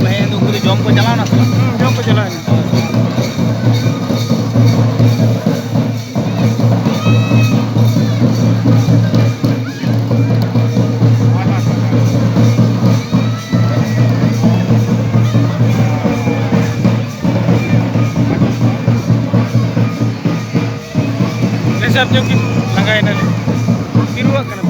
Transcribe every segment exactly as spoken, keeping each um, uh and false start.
ᱵᱷᱟᱭ, ᱩᱱᱠᱩ ᱫᱚ ᱡᱚᱢ ᱠᱚ ᱪᱟᱞᱟᱣ ᱮᱱᱟ ᱥᱮ ᱵᱟᱝ? ᱦᱩᱸ, ᱡᱚᱢ ᱠᱚ ᱪᱟᱞᱟᱣ ᱮᱱᱟ᱾ ᱯᱮᱥᱟᱵ ᱧᱚᱜ ᱠᱤᱱ ᱞᱟᱸᱜᱟᱭᱮᱱᱟ᱾ ᱛᱤᱨᱩᱣᱟᱜ ᱠᱟᱱᱟ᱾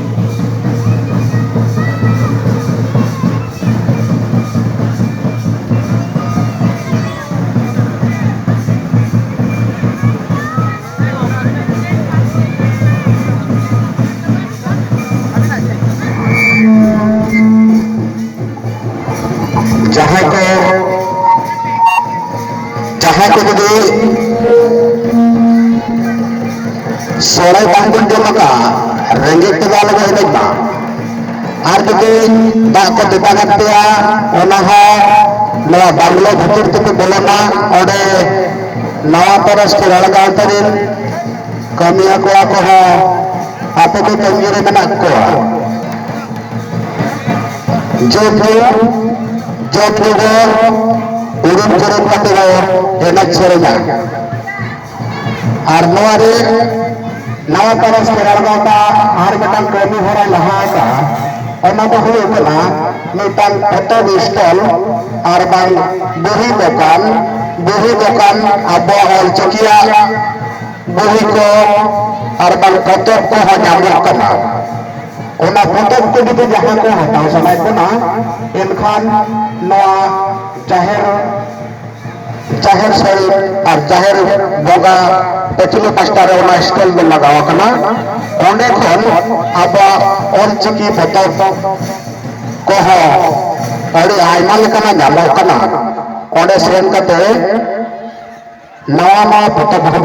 ᱡᱟᱦᱟᱸᱭ ᱠᱚ, ᱡᱟᱦᱟᱸᱭ ᱠᱚ ᱡᱩᱫᱤ ᱥᱚᱲᱮ ᱵᱟᱝᱵᱚᱱ ᱡᱚᱢ ᱟᱠᱟᱫᱼᱟ, ᱨᱮᱸᱜᱮᱡ ᱛᱮᱫᱚ ᱟᱞᱚᱵᱚᱱ ᱮᱱᱮᱡ ᱢᱟ᱾ ᱟᱨ ᱡᱩᱫᱤ ᱫᱟᱜ ᱠᱚ ᱛᱮᱛᱟᱝ ᱮᱫ ᱯᱮᱭᱟ, ᱚᱱᱟ ᱦᱚᱸ ᱱᱚᱣᱟ ᱵᱟᱝᱞᱳ ᱵᱷᱤᱛᱤᱨ ᱛᱮᱠᱚ ᱵᱚᱞᱚᱱᱟ᱾ ᱚᱸᱰᱮ ᱱᱟᱣᱟ ᱯᱚᱨᱚᱥ ᱠᱚ ᱨᱟᱲᱟ ᱜᱟᱶᱛᱟ ᱨᱮᱱ ᱠᱟᱹᱢᱤᱭᱟᱹ ᱠᱚᱲᱟ ᱠᱚᱦᱚᱸ ᱛᱮᱜᱮ ᱛᱟᱺᱜᱤ ᱨᱮ ᱢᱮᱱᱟᱜ ᱠᱚᱣᱟ᱾ ᱡᱮ ᱯᱷᱤᱞᱢ, ᱡᱮ ᱯᱷᱤᱞᱢ ᱨᱮ ᱩᱨᱩᱢ ᱡᱩᱨᱩᱢ ᱠᱟᱛᱮ ᱵᱚ ᱮᱱᱮᱡ ᱥᱮᱨᱮᱧᱟ᱾ ᱟᱨ ᱱᱚᱣᱟ ᱨᱮ ᱱᱟᱣᱟ ᱯᱟᱹᱨᱤᱥ ᱠᱮᱨᱟᱞ ᱜᱟᱶᱛᱟ ᱟᱨ ᱢᱤᱫᱴᱟᱝ ᱠᱟᱹᱢᱤ ᱦᱚᱨᱟᱭ ᱞᱟᱦᱟ ᱟᱠᱟᱫᱼᱟ, ᱚᱱᱟ ᱫᱚ ᱦᱩᱭᱩᱜ ᱠᱟᱱᱟ ᱢᱤᱫᱴᱟᱝ ᱯᱚᱛᱚᱵ ᱥᱴᱚᱞ ᱟᱨ ᱵᱟᱝ ᱵᱚᱦᱤ ᱫᱚᱠᱟᱱ, ᱵᱚᱦᱤ ᱫᱚᱠᱟᱱ ᱟᱵᱚᱣᱟᱜ ᱚᱞᱪᱤᱠᱤᱭᱟᱜ ᱵᱚᱦᱤ ᱠᱚ ᱟᱨ ᱵᱟᱝ ᱯᱚᱛᱚᱵ ᱠᱚᱦᱚᱸ ᱧᱟᱢᱚᱜ ᱠᱟᱱᱟ᱾ ᱚᱱᱟ ᱯᱚᱛᱚᱵ ᱠᱚ ᱡᱩᱫᱤ ᱡᱟᱦᱟᱸ ᱠᱚ ᱦᱟᱛᱟᱣ ᱥᱟᱱᱟᱭᱮᱫ ᱵᱚᱱᱟ, ᱮᱱᱠᱷᱟᱱ ᱱᱚᱣᱟ ᱡᱟᱦᱮᱨ, ᱡᱟᱦᱮᱨ ᱥᱟᱹᱲᱤᱢ ᱟᱨ ᱡᱟᱦᱮᱨ ᱵᱚᱸᱜᱟ ᱯᱟᱹᱪᱷᱞᱟᱹ ᱯᱟᱥᱴᱟ ᱨᱮ ᱚᱱᱟ ᱥᱴᱚᱞ ᱫᱚ ᱞᱟᱜᱟᱣ ᱟᱠᱟᱱᱟ᱾ ᱚᱸᱰᱮ ᱠᱷᱚᱱ ᱟᱵᱚᱣᱟᱜ ᱚᱞᱪᱤᱠᱤ ᱯᱚᱛᱚᱵ ᱠᱚᱦᱚᱸ ᱟᱹᱰᱤ ᱟᱭᱢᱟ ᱞᱮᱠᱟᱱᱟᱜ ᱧᱟᱢᱚᱜ ᱠᱟᱱᱟ᱾ ᱚᱸᱰᱮ ᱥᱮᱱ ᱠᱟᱛᱮ ᱱᱟᱣᱟ ᱱᱟᱣᱟ ᱯᱚᱛᱚᱵ ᱦᱚᱸ